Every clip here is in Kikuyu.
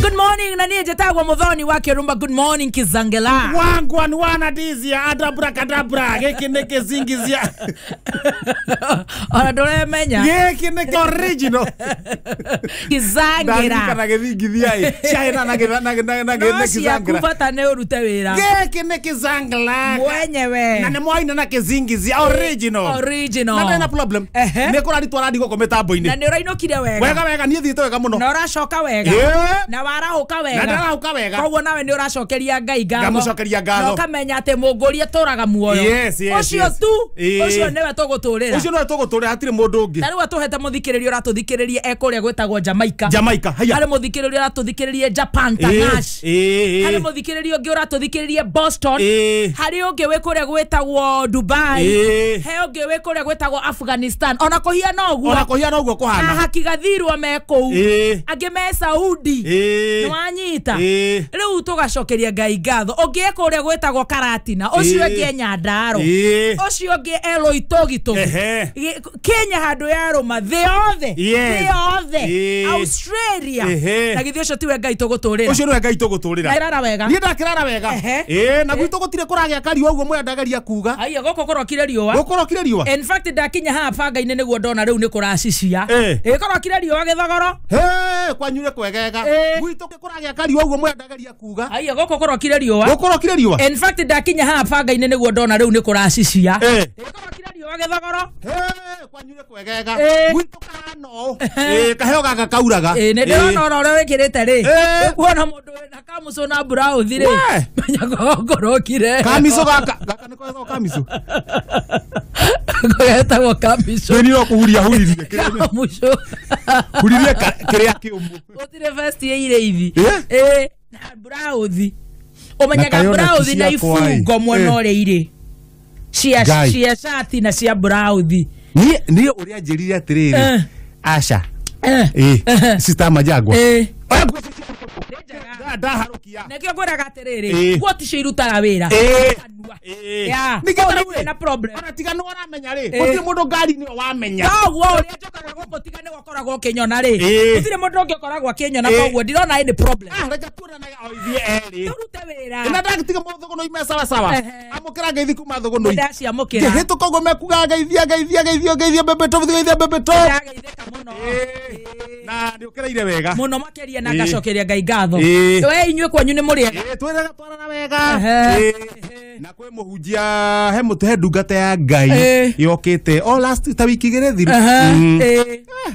Good morning na niĩ njĩtagwo Muthoni wa Kĩrumba. Good morning Kizangela. Wangwa ni wana dizia adabra kadabra gĩkĩ nĩ kĩzingizia. Ona ndũremenya. Gĩkĩ nĩ original. Kizangera. Kana gĩthingithia ĩ. China na na na na na kizangera. Bata nĩ ũrute wĩra. Gĩkĩ nĩ kizangela. Mwenyewe. Na nĩ mwaina na kĩzingizia original. Original. Na ndena problem. Nĩ kũrarutwo radi gũkũ mĩtambo-inĩ. Na nĩ ũrainũkire wega. Wega wega niĩ thiĩte wega mũno. Na ũracoka wega. Na warahũka wega. Na ndarahũka wega. Koguo nawe nĩ ũracokeria Ngai ngatho. Ngamũcokeria ngatho. Na ũkamenya atĩ mũngũria tũraga muoyo. Yes, yes. Ũcio tu. Ũcio nĩwe tũgũtũrĩra. Ũcio nĩwe tũgũtũrĩra hatirĩ mũndũ ũngĩ. Na rĩu atũhete mũthikĩrĩria ũratũthikĩrĩria e kũrĩa gwĩtagwo Jamaica. Jamaica. Haya. Harĩ mũthikĩrĩria ũratũthikĩrĩria Japan Tanash. Harĩ mũthikĩrĩria ũngĩ ũratũthikĩrĩria Boston. Harĩ ũngĩ wĩ kũrĩa gwĩtagwo Dubai. He ũngĩ wĩ kũrĩa gwĩtagwo Afghanistan. Ona kũhiana ũguo. Ona kũhiana ũguo kũhana. Hakigathirwo me kũu. Angĩ me Saudi. Nĩwanyita. Rĩu tũgacokeria Ngai ngatho. Ũngĩ e kũrĩa gwĩtagwo Karatina. Ũcio ũngĩ e Nyandarua. Ũcio ũngĩ e Loitokitok. Kenya handũ ya rũma. Thĩ yothe. Thĩ yothe. Australia. Na githĩ ũcio tiwe Ngai tũgũtũrĩra. Ũcio nĩwe Ngai tũgũtũrĩra. Ndakĩrara wega. Niĩ ndakĩrara wega. Na gwitũ gũtirĩ kũragĩa kariũa ũguo mwendageria kuga. Aiya gũkũ kũrokire riũa. Gũkũ kũrokire riũa. In fact ndakinya haha banga-inĩ nĩguo ndona rĩu nĩ kũracicia. Ĩ kũrokire riũa gĩthogoro. He kwanyure kwegega. Gwitũ kũragĩa kariũa ũguo mwendageria kuga. Aiya gũkũ kũrokire riũa. Gũkũ kũrokire riũa. In fact ndakinya haha banga-inĩ nĩguo ndona rĩu nĩ kũracicia. Ĩ kũrokire riũa gĩthogoro. He kwanyure kwegega. Gwitũ kahana ũũ. Kaheo gaka kauraga. Nĩ ndĩrona oro ũrĩa wĩkĩrĩte rĩ. Ũkuona mũndũ wĩna kamucũ na burauthi rĩ. Menya kũrokire. Kamicũ gaka. Gaka nĩko getagwo kamicũ. Getagwo kamicũ. Nĩ no kũhuria huririe. Kamucũ. Huririe kĩrĩa kĩũmũ. Gũtirĩ vest ya irĩithi. Na burauthi. Ũmenyaga burauthi na ibungo mwena ũrĩa irĩ. Cia cati na cia burauthi. Niĩ ũrĩa njĩrire atĩrĩrĩ. Asha. Sister Majagwa. Ndaharũkia. Nĩkĩo ngwĩraga atĩrĩrĩ, nguo ticio irutaga wĩra. Ya. Nĩkĩo na problem. Ona tiga nĩ ũramenya rĩ, gũtirĩ mũndũ ngari-inĩ ĩyo wamenya. Koguo ũrĩa njũkaga gũkũ tiga nĩwe ũkoragwo ũkĩnyona rĩ. Gũtirĩ mũndũ ũngĩ ũkoragwo akĩnyona koguo ndirona any problem. Reke tuonanaga o ithuĩ erĩ. Tũrute wĩra. Na ndagĩtiga mũthũgũnũ ime sawa sawa. Amũkĩra ngeithi kuma thũgũnũ. Ndaciamũkĩra. Ngĩhĩtũka ũguo mekugaga ngeithia ngeithia ngeithia ngeithia bebe top ngeithia bebe top. Ndageithĩka mũno. Na nĩ ũkĩraire wega. Mũno makĩria na ngacokeria Ngai ngatho. We inyuĩ kwanyu nĩ mũrĩega. Twĩraga twarana wega. Na kwĩ mũhunjia he mũtĩ he ndungata ya Ngai yokĩte o last ta wiki igĩrĩ thiru.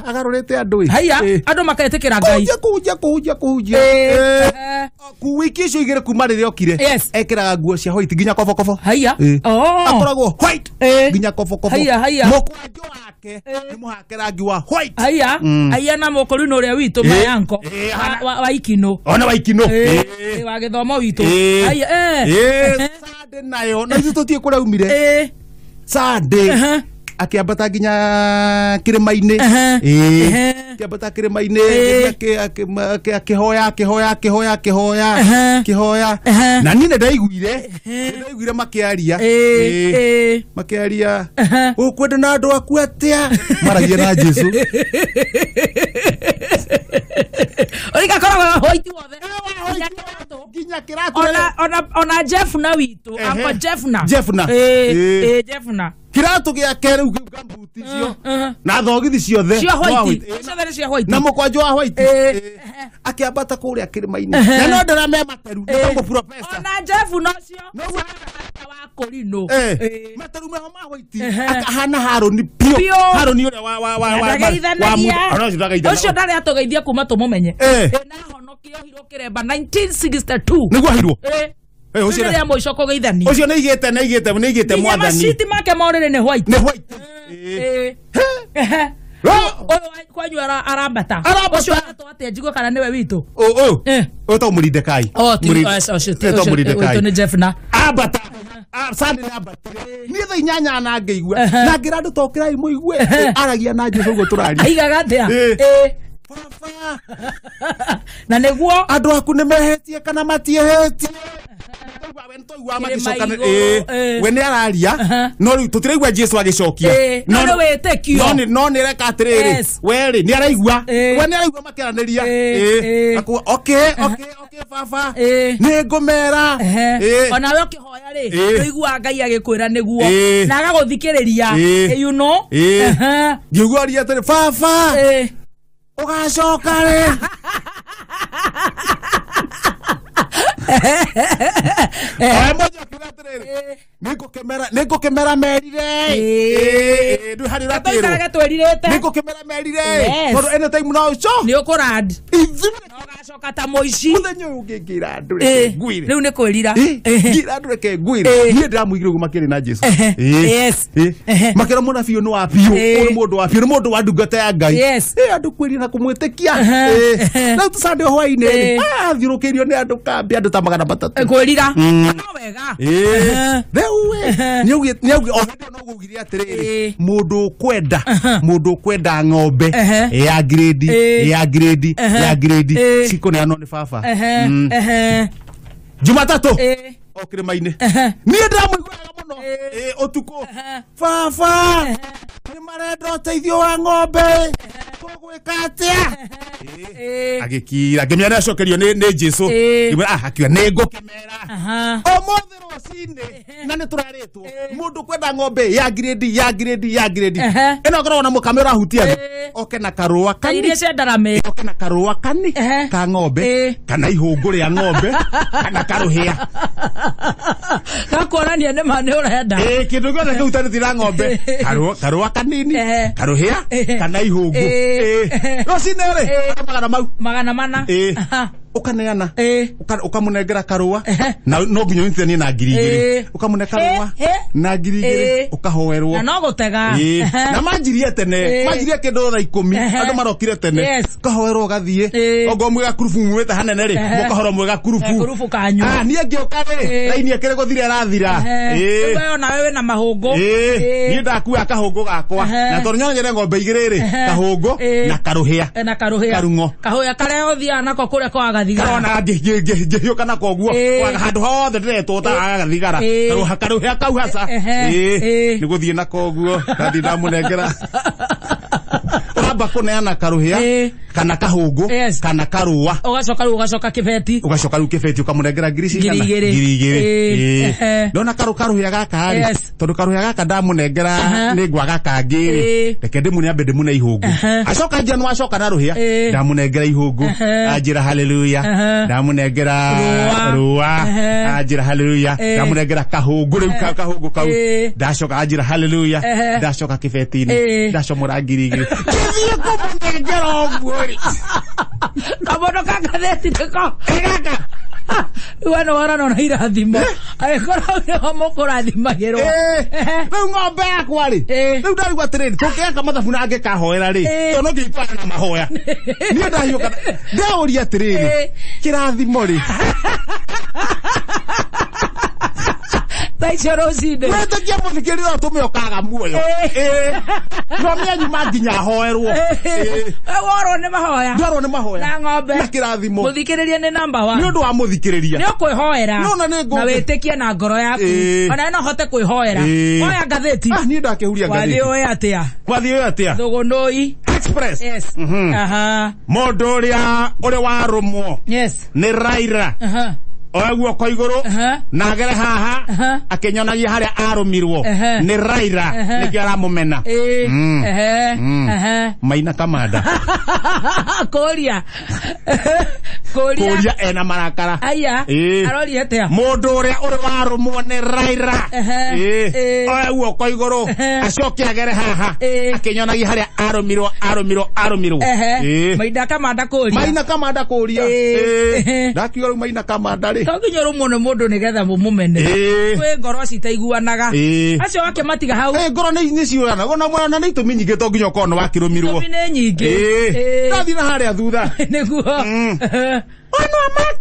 Agarũrĩte andũ ĩ. Haiya andũ magetĩkĩra Ngai. Kũhunjia kũhunjia kũhunjia. Wiki icio igĩrĩ kuma rĩrĩa okire ekĩraga nguo cia white nginya kobokobo. Haiya. Akoragwo white nginya kobokobo. Haiya haiya. Mũkwanjũ wake nĩ mũhake rangi wa white. Haiya. Haiya na mũkũrinũ ũrĩa witũ mayanko wa ikinũ. Ona wa ikinũ. Wa gĩthomo witũ. Haiya. Sunday nayo na ithuĩ tũtiĩ kũrĩa umire. Sunday akĩambata nginya kĩrĩma-inĩ. Akĩambata kĩrĩma-inĩ akĩhoya akĩhoya akĩhoya akĩhoya akĩhoya. Na niĩ nĩndaiguire makĩaria. Makĩaria ũkwenda na andũ aku atĩa? Maragia na Jesũ. Ũrĩgakoragwo white wothe. Nginya kĩratũ. Ona Jeff na witũ. Uncle Jeff na. Jeff na. Jeff na. Kĩratũ gĩake rĩu gambuti icio na thogithi ciothe cia white. Ciothe cia white. Na mũkwanjũ wa white. Akĩambata kũrĩa kĩrĩma-inĩ. Na no ndĩra me materu nĩ mũprofesa. Ona Jeff nocio. Wa kũrinũ. Materu meho ma white. Akahana Harũni biũ. Harũni ũrĩa wa ũcio ndarĩ atũgeithia kuma tũmũmenye. Na honokie ohirwo kĩremba 1962. Nĩguo ahirwo. Ũcio nĩ mũico kũgeithania. Ũcio nĩ igĩte nĩ igĩte nĩ igĩte mwathani. Maciti make morĩrĩ nĩ white. Nĩ white. Ũyũ kwanyu arambata. Ũcio aretwo atĩa njigue kana nĩwe witũ? Ũyũ. Ũyũ Mũrindekai. Ũyũ Mũrindekai. Nĩ Jeff na. Ambata. Sunday nĩ ambatire. Niĩ thaa inyanya na ngĩigua. Na ngĩra andũ tokĩrai mũigue. Aragia na Jesũ ũguo tũraria. Aigaga atĩa? Baba. Na nĩguo andũ aku nĩ mehetie kana matiehetie. Tũraigua magĩcokana we nĩ araria no rĩu tũtiraigua Jesu agĩcokia no nĩ wĩtĩkio no nĩ reka atĩrĩrĩ we rĩ nĩ araigua we nĩ araigua makĩaranĩria okay okay okay baba nĩ ngũmera onawe ũkĩhoya rĩ ũiguaga Ngai agĩkwĩra nĩguo na agagũthikĩrĩria you know ngiuga aria atĩrĩ baba ũgacoka rĩ nĩngũkĩmera merire ndũ harĩ ũratĩrwo nĩngũkĩmera merire tondũ anytime no ũco nĩ ũkũrand na ũgacoka ta mũici mũthenya ũyũ ũngĩ ngĩra andũ reke ngwĩre rĩu nĩ kwĩrira ngĩra andũ reke ngwĩre niĩ ndĩramũigire ũguo makĩrĩ na Jesu makĩra mũnabii ũyũ nĩ wa biũ ũyũ nĩ mũndũ wa biũ nĩ mũndũ wa ndungata ya Ngai andũ kwĩrira na kũmwĩtĩkia rĩu tũcande hwainĩ rĩ athiũrũkĩirio nĩ andũ kambĩ andũ ta 300 kwĩrira no wega rĩu nĩaugire o hĩndĩ ĩyo no gũugire atĩrĩrĩ mũndũ ũkwenda ng'ombe ya grade ya grade ya grade cikũneanwo nĩ baba Jumatatũ o kĩrĩma-inĩ niĩ ndĩramũiguaga mũno ũtukũ baba nĩ marenda ũteithio wa ng'ombe tũgwĩka atĩa agĩkira ngĩmenya nĩacokerio nĩ Jesu akiuga nĩ ngũkĩmera ũmũthĩ rũcinĩ na nĩ tũrarĩtwo mũndũ kwenda ng'ombe ya grade ya grade ya grade ĩno ĩkoragwo na mũkame ũrahutia thĩ oke na karũa kani iria cia ndarame oke na karũa kani ka ng'ombe kana ihũngũ rĩa ng'ombe kana karũhĩa gakuonania nĩ ma nĩ ũrenda kĩndũ gĩothe kĩhutanĩtie na ng'ombe karũa kanini karũhĩa kana ihũngũ rũcinĩ rĩ magana mau 400 ukaneana ukamunengera karua na no nginya ũnyitithanie na 2,000 ukamune karua na 2,000 ukahoerwo na no gũtega na manjirie tene manjirie kĩndũ thaa 10 andũ marokire tene ukahoerwo ũgathiĩ ongo mwĩ gakurubu mumĩte hanene rĩ mũkahorwo mwĩ gakurubu kanyu niĩ ngĩũka rĩ raini ĩkĩrĩ gũthira ĩrathira we onawe wĩna mahũngũ niĩ ndakua kahũngũ gakwa na tondũ nyonere ng'ombe igĩrĩ rĩ kahũngũ na karũhĩa na karũhĩa karung'o kahũhĩa karĩa ũthiaga nako kũrĩa kwa karona ngĩhiũka nako ũguo handũ hothe ndĩretwo ta gathigara karũhĩa kau haca nĩ gũthiĩ nako ũguo ndathiĩ ndamũnengera ũramba kũneana karũhĩa kana kahũngũ kana karũa ũgacoka rĩu ũgacoka kĩbeti ũgacoka rĩu kĩbeti ũkamũnengera ngiri cigana 2,000 ndona karũhĩa gaka rĩ tondũ karũhĩa gaka ndamũnengera nĩ ngwaga kangĩ rĩ reke ndĩmune ambe ndĩmune ihũngũ acoka njia nĩwacoka na rũhĩa ndamũnengera ihũngũ anjĩra haleluya ndamũnengera rũa anjĩra haleluya ndamũnengera kahũngũ rĩu kahũngũ kau ndacoka anjĩra haleluya ndacoka kĩbeti-inĩ ndacomora 2,000 kĩthiĩ kũmũnengera ũguo rĩ kamono ka ngathĩti nĩko gaka we nĩ wona nona irathimo angĩkorwo nĩho mũkũrathimagĩrwo rĩu ng'ombe yakwa rĩ rĩu ndarigwo atĩrĩrĩ tũngĩeka mathabu na angĩkahoera rĩ tondũ no nginya itwarane na mahoya niĩ ndahiũka ndaũria atĩrĩrĩ kĩrathimo rĩ thaa icio rũcinĩ wĩtĩkia mũthikĩrĩria ũtũme ũkaga muoyo no mĩanyuma nginya ahoerwo worwo nĩ mahoya ndorwo nĩ mahoya na ng'ombe na kĩrathimo mũthikĩrĩria nĩ namba 1 nĩ ũndũ wa mũthikĩrĩria nĩ ũkwĩhoera na wĩtĩkie na ngoro yaku ona no hote kwĩhoera oya ngathĩti niĩ ndakĩhuria ngathĩti wathiĩ ũĩ atĩa wathiĩ ũĩ atĩa Thũgũnũi Express yes mũndũ ũrĩa ũrĩ warũmwo nĩ Raila oya guoko igũrũ na agere haha akĩnyonagia harĩa arũmirwo nĩ Raila nĩkĩo aramũmena Maina Kamanda kũria kũria ena marakara aya aroria atĩa mũndũ ũrĩa ũrĩ warũmwo nĩ Raila oya guoko igũrũ acoke agere haha akĩnyonagia harĩa arũmirwo arũmirwo arũmirwo Maina Kamanda kũria Maina Kamanda kũria ndakiuga rĩu Maina Kamanda rĩ to nginya ũrũmwo nĩ mũndũ nĩgetha mũmũmene kwĩ ngoro citaiguanaga acio wakĩmatiga hau ngoro nĩ ciũranaga ona nĩ itũmi nyingĩ to nginya ũkorwo nĩ wakĩrũmirwo itũmi nĩ nyingĩ ndathiĩ na harĩa thutha nĩguo Ono Max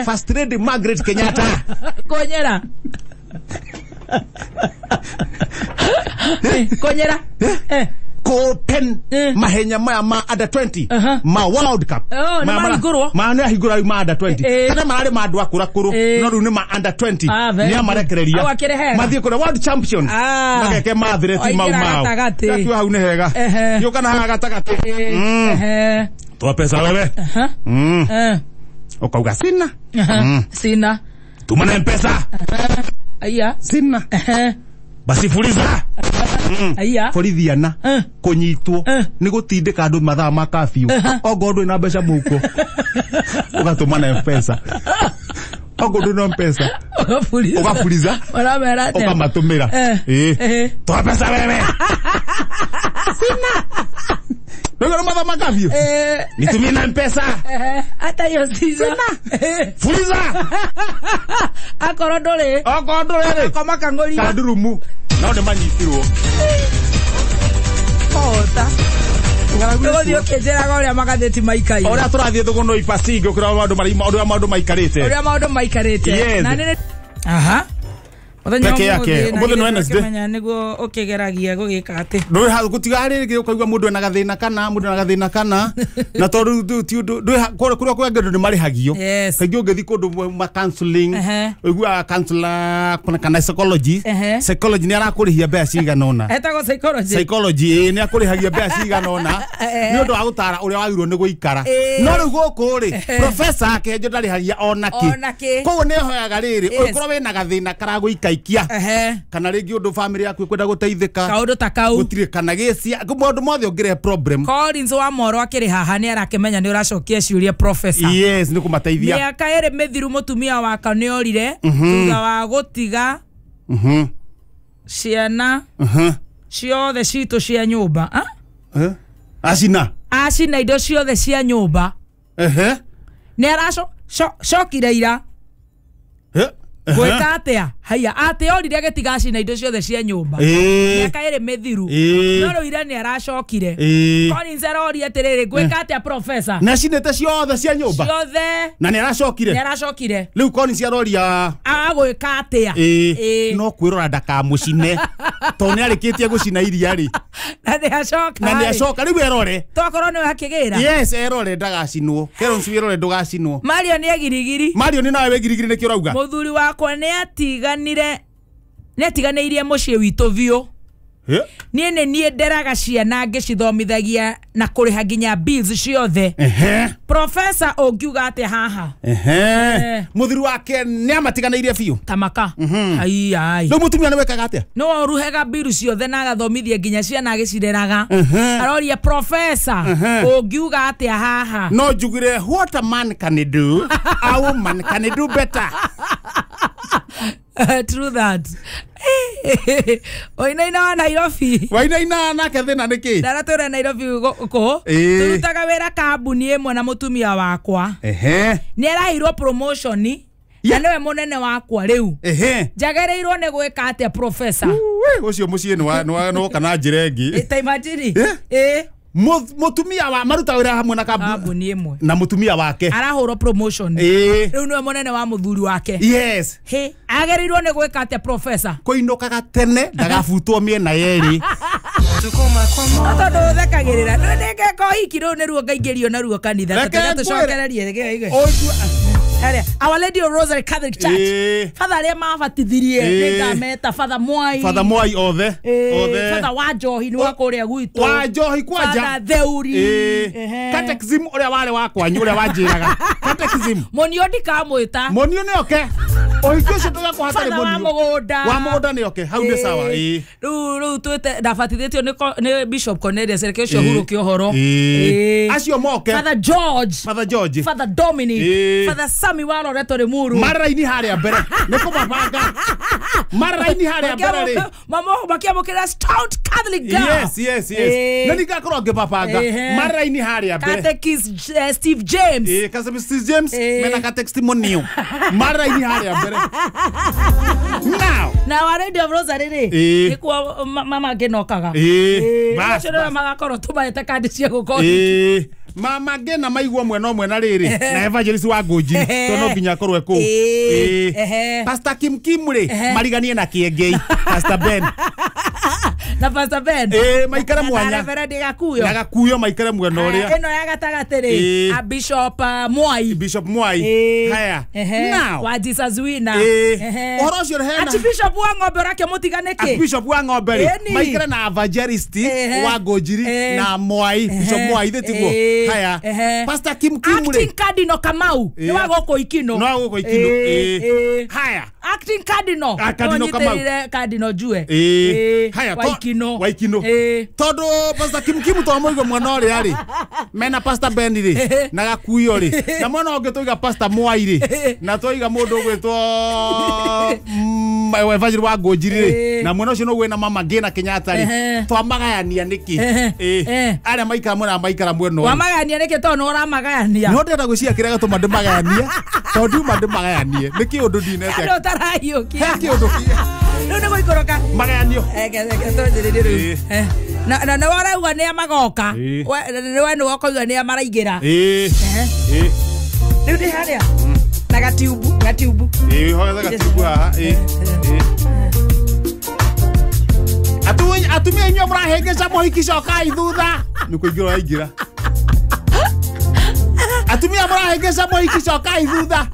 First Lady Margaret Kenyatta konyera konyera Kopen mahenya maya ma under 20 ma World Cup ma nĩ ahingũra ma under 20 kana mararĩ ma andũ akũra kũrũ no rĩu nĩ ma under 20 nĩ amarekereria mathiĩ kũrĩa World Champions mageke mathireti mau mao gakiwa hau nĩ hega gĩũka na haha gatagatĩ toa pesa wewe ukauga sina sina tuma na mpesa aya sina basi fuliza aya borithiana kunyitwo ni gutindika andu mathaa ma kabiu ongo ndwi na mbeca muko ugatuma na mpesa ongo ndwi na mpesa ugafuliza ukamatumira toa pesa wewe sina Ndio mathaa ma kabiu nitumie na mpesa hata hiyo sina fuliza akorwo nduri okorwo nduri koma kang'oria kandurumu no nĩ manyitirwo ota tũgũthiĩ ũkĩnjĩraga ũrĩa magathĩti maikaire ũrĩa tũrathiĩ thũgũnũ ibacingo kũrĩa maũndũ ũrĩa maũndũ maikarĩte ũrĩa maũndũ maikarĩte Yes. Na nĩ aha mũthenya Peke yake ũmũthĩ nĩ Wednesday ũmenya nĩguo ũkĩgeragia gũgĩka atĩ ndũrĩ ha gũtiga rĩngĩ ũkaigua mũndũ ena gathĩna kana mũndũ ena gathĩna kana na tondũ ti ũndũ kũrĩa kũrĩa andũ nĩ marĩhagio kaingĩ ũngĩthiĩ kũndũ ma counseling ũiguaga counselor kana psychology psychology nĩ arakũrĩhia mbeca cigana ũna etagwo psychology psychology nĩ akũrĩhagia mbeca cigana ũna nĩ ũndũ wa gũtara ũrĩa wagĩrĩirwo nĩ gũikara no rĩu gũkũ rĩ professor Kĩhenjo ndarĩhagia ona kĩ koguo nĩ ahoyaga rĩrĩ ũngĩkorwo wĩna gathĩna karagũikaikia kana rĩngĩ ũndũ family yaku ĩkwenda gũteithĩka kaũndũ ta kau gũtirĩ kana gĩcia maũndũ mothe ũngĩrehe problem Collins wa Moro akĩrĩ haha nĩ arakĩmenya nĩ ũracokia ciũria professor yes nĩ kũmateithia mĩaka ĩrĩ mĩthiru mũtumia wakwa nĩ orire thutha wa gũtiga ciana ciothe citũ cia nyũmba acina acina indo ciothe cia nyũmba nĩ aracokire ira gwĩka atĩa haiya atĩ orire agĩtiga acina indo ciothe cia nyũmba mĩaka ĩrĩ mĩthiru no rĩu ira nĩ aracokire Collins aroria atĩrĩrĩ gwĩka atĩa professor nĩ acinĩte ciothe cia nyũmba ciothe na nĩ aracokire nĩ aracokire rĩu Collins aroria agwĩka atĩa no kwĩrora ndakamũcine tondũ nĩ arĩkĩtie gũcina iria rĩ na nĩ acoka na nĩ acoka rĩu erore tokorwo nĩwe akĩgĩra yes erore ndagacinwo Collins erore ndũgacinwo Mario nĩ egirigiri Mario nĩ nawe wĩgirigiri nĩkĩ ũrauga mũthuri wakwa nĩ atiganĩirie mũciĩ witũ biũ niĩ nĩ niĩ nderaga ciana ngĩcithomithagia na kũrĩha nginya bills ciothe professor ũngiuga atĩa haha mũthuri wake nĩ amatiganĩirie biũ tamaka ai rĩu mũtumia nĩ wekaga atĩa no ũruhega bill ciothe na agathomithia nginya ciana agĩcireraga aroria professor ũngiuga atĩa haha no njugire what a man can do a woman can do better True that. Wainaina wa Nairobi Wainaina nake thĩna nĩ kĩ ndaratũra Nairobi gũkũ tũrutaga wĩra kambuni ĩmwe na mũtumia wakwa nĩ araheirwo promotion na nĩwe mũnene wakwa rĩu njagĩrĩirwo nĩ gwĩka atĩa professor ũcio mũciĩ nĩ woka na njĩra ĩngĩ ta imagine Mũtumia wa maruta wĩra hamwe na kambuni ĩmwe na mũtumia wake arahũrwo promotion rĩu nĩwe mũnene wa mũthuri wake yes he agĩrĩirwo nĩ gwĩka atĩa professor kũinũkaga tene ndagabutwo mĩena yerĩ no tondũ ũthekagĩrĩra nĩngeka ũhiki rĩu nĩruo ngaingĩrio naruo kanitha tũcokererie Our Lady of Rosary Catholic Church Father arĩa mabatithirie nĩngameta Father Mwai Father Mwai othe othe Father wa Njohi nĩ wa kũrĩa gwitũ wa Njohi kwanja Father Theuri Catechism ũrĩa warĩ wa kwanyu ũrĩa wanjĩraga Catechism Monio ndikamwĩta Monio nĩ oke ũhiki ũcio tũgekwo hatarĩ Father wa mũgũnda wa mũgũnda nĩ oke hau nĩ sawa rĩu twĩte ndabatithĩtio nĩ Bishop Cornelius reke ũcio hurũke ũhoro acio moke Father George Father George Father Dominic Father Sami wa Loreto Limuru maraini harĩa mbere nĩ kũmabanga maraini harĩa mbere rĩ makĩamũkĩra stout Catholic girl yes yes yes na nĩngakorwo ngĩmabanga maraini harĩa mbere Catechist Steve James Catechist Steve James mena catechist maraini harĩa mbere now na wa Lady of Rosary rĩ nĩkuo mama ngĩnokaga acio nĩo magakorwo tũmaete kandi cia gũkorwo mama ngena maigua mwena ũmwe na rĩrĩ na evangelist wa Ngũnji tondũ no nginya akorwo e kũu Pastor Kim Kim rĩ mariganie na Kĩengei Pastor Ben Na Pastor Ben. Maikare mwanya. Na Reverend Gakuyo. Na Gakuyo maikare mwena uria. Ino ya gatagatĩ rĩ. A Bishop Mwai. Bishop Mwai. Haya. Now. Wa Jesus Winner. Ũhoro ũcio hena. Archbishop wa ng'ombe ũrake mũtiga nĩkĩ? Archbishop wa ng'ombe rĩ. Maikare na evangelist wa Ngũnjiri na Mwai. Bishop Mwai thĩ tiguo. Haya. Pastor Kim Kim rĩ. Acting Cardinal Kamau. Nĩ wa gũkũ Ikino. Nĩ wa gũkũ Ikino. Haya. Acting Cardinal. Cardinal Kamau. Cardinal Jue. Haya. Waikino. Waikino. Tondu Pastor Kim Kim to moigo mwana ũrĩa rĩ. Mena Pastor Ben rĩ. Na Gakuyo rĩ. Na mwana ũngĩ tũiga Pastor Mwai rĩ. Na tũiga mũndũ ũgwĩtwo Evangelist wa Ngũnjiri rĩ. Na mwena ũcio no gwĩna Mama Ngina Kenyatta rĩ. Twamagayania nĩkĩ? Arĩa maikara mwena maikara mwena. Wamagayania nĩkĩ tondũ nĩ ũramagayania? Nĩho ndĩrenda gwĩciria kĩrĩa gĩtũma ndĩmagayanie. Tondũ ndiuma ndĩmagayanie. Nĩ kĩũndũ ndinete. Andũ ũtarahiũkia. He kĩũndũ Rĩu nĩ gũikũrũka. Magayanio. Tũnjĩrĩrie rĩu. Na nĩ warauga nĩa magoka. We nĩ wokoiga nĩa maraingĩra. Rĩu ndĩ harĩa. Na gatiubu, gatiubu. Hogetha gatiubu haha. Atumia inyuĩ mũrahĩngĩca mũhiki cokai thutha. Nĩ kũingĩra ũraingĩra. Atumia mũrahĩngĩca mũhiki cokai thutha.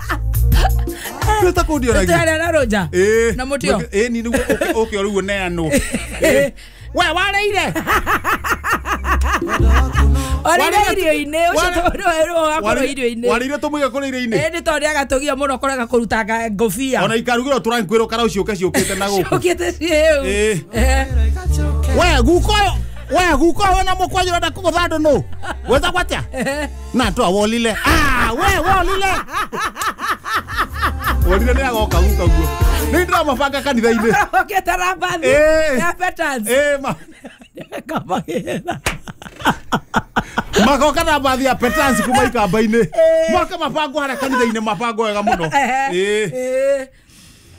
Nĩ kũndioragia. Tũrĩa na Roja. Na mũtio. Ni nĩguo ũke ũrĩguo neanwo. We warĩire. Warĩire irio-inĩ ũcio tondũ irio-inĩ. Warĩire tũmũige kũrĩ irio-inĩ. Nĩ tondũ nĩagatũgia mũno kũrega kũruta ngũbia. Ona ikarugĩrwo tũrankwĩrwo kana ciũke ciũkĩte na gũkũ. Ciũkĩte ciĩu. We guko we guko wena mũkwanyu ũrenda kũgũtha andũ nũ? Wĩtagwo atĩa? Na twawolile. We wolile. Wolile nĩ agoka guka guo. Nĩ ndĩramabanga kanitha-inĩ. Okĩte rambathi. Ya patterns. Kamagĩra. Magoka na bathi ya patterns kuma ikamba-inĩ. Moka mabango harĩa kanitha-inĩ mabango wega mũno.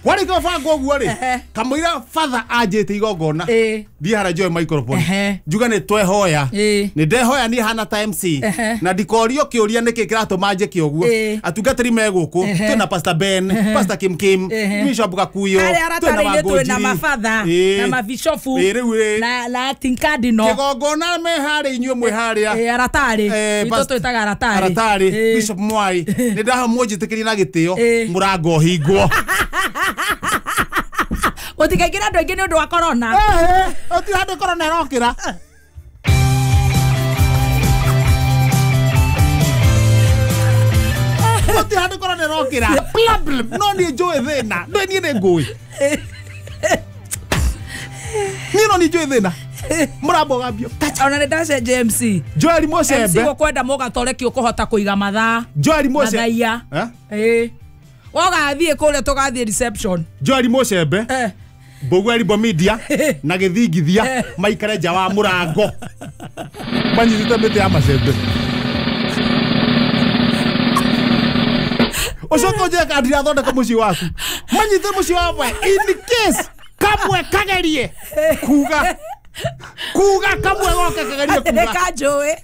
Warĩ kĩbango ũguo rĩ. Kamũira father anjĩte igongona. Thiĩ harĩa njoe microphone. Njuga nĩ twehoya. Nĩ ndehoya niĩ hana ta MC. Na ndikorio kĩũria nĩkĩ kĩratũma njĩke ũguo. Atungatĩri me gũkũ. Twĩna Pastor Ben, Pastor Kim Kim, Bishop Gakuyo, twĩna wa Ngũnjiri, twĩna mafather, na mabishofu, na acting cardinal. Kĩgongona me harĩa inyuĩ mwĩ harĩa. Aratarĩ. Itũ twĩtaga aratarĩ. Aratarĩ. Bishop Mwai. Nĩ ndahoya mũnjĩtĩkĩrie na gĩtĩo. Mũrango ũhingwo. Gũtikaingĩra andũ aingĩ nĩ ũndũ wa corona. Gũtirĩ handũ corona ĩrokĩra. Gũtirĩ handũ corona ĩrokĩra. Problem no niĩ njũĩ thĩna. Ndũĩ niĩ nĩ ngũĩ. Niĩ no niĩ njũĩ thĩna. Mũrambogambio. Ona nĩ ndacenjia MC. Joel Mocembe. MC gũkwenda mũgatore ũkũhota kũiga mathaa. Joel Mocembe. Wagathiĩ kũrĩa tũgathiĩ reception. Joel Mocembe. Mbũguo Ribo Media na gĩthingithia maikare nja wa mũrango. Manyitĩte mĩtĩ ya macembe. Ũcoke ũnjĩre kana ndirathondeka mũciĩ waku. Manyite mũciĩ wakwa in case kamwe kagerie kuga. Kuga kamwe goke kagerie kuga. Nĩkanjũĩ.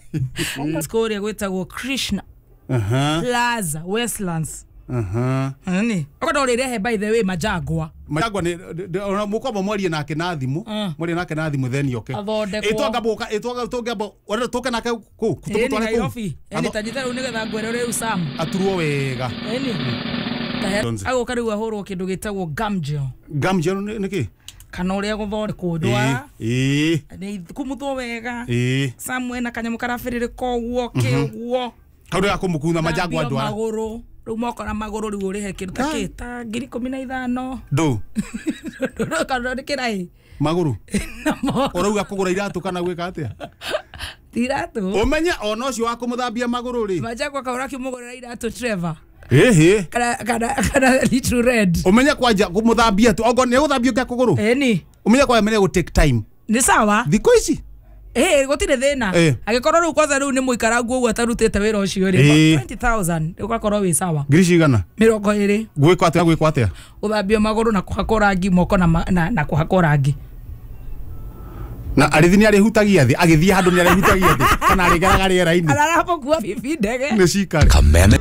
Kũrĩa gwĩtagwo Krishna Plaza Westlands. Nini? Okorwo ũrĩrehe by the way Majagwa. Majagwa nĩ mũkwamba mwarie nake na thimũ. Mwarie nake na thimũ then yoke. Ĩtwanga ĩtwanga tũngĩamba ũrenda tũke nake kũ? Tũmũtware kũ? Nairobi. Ĩni tanyita rĩu nĩgetha ngwĩre rĩu Sam. Aturwo wega. Ĩni. Agũka rĩu ahũrwo kĩndũ gĩtagwo gum gel. Gum gel nĩ kĩ? Kana ũrĩa gũthondekwo ndwara. Nĩ kumuthwo wega. Sam ena kanyamũ karabĩrĩrĩka ũguo kĩ ũguo. Kaũndũ ga kũmũkuna Majagwa ndwara. Magũrũ. Rĩu moko na magũrũ rĩu ũrĩhe kĩndũ ta kĩ ta 15,000. Ndũ. Kana nĩ kĩraĩ. Magũrũ. Ũrauga kũgũra iratũ kana gwĩka atĩa? Ti iratũ. Ũmenye ona ũcio wa kũmũthambia magũrũ rĩ. Majagwa kaũra kĩmũgũrĩra iratũ Trevor. Kana little red. Ũmenye kwanja kũmũthambia tu. Ogo nĩ gũthambio kĩa kũgũrũ. Ĩni. Ũmenye kwanja mene gũ take time. Nĩ sawa. Thikũ ici. Gũtirĩ thĩna. Angĩkorwo rĩu kwanza rĩu nĩ mũikarangu ũguo atarutĩte wĩra ũcio rĩ. 20,000 ũgakorwo wĩ sawa. Ngiri cigana? 20. Gwĩkwo atĩa gwĩkwo atĩa? Gũthambio magũrũ na kũhakwo rangi moko na kũhakwo rangi. Na arĩthi nĩ arĩhutagia thĩ agĩthiĩ handũ nĩ arĩhutagia thĩ kana arĩgeraga rĩera-inĩ. Ararabũkua bibi ndege. Nĩ cikare. Kameme.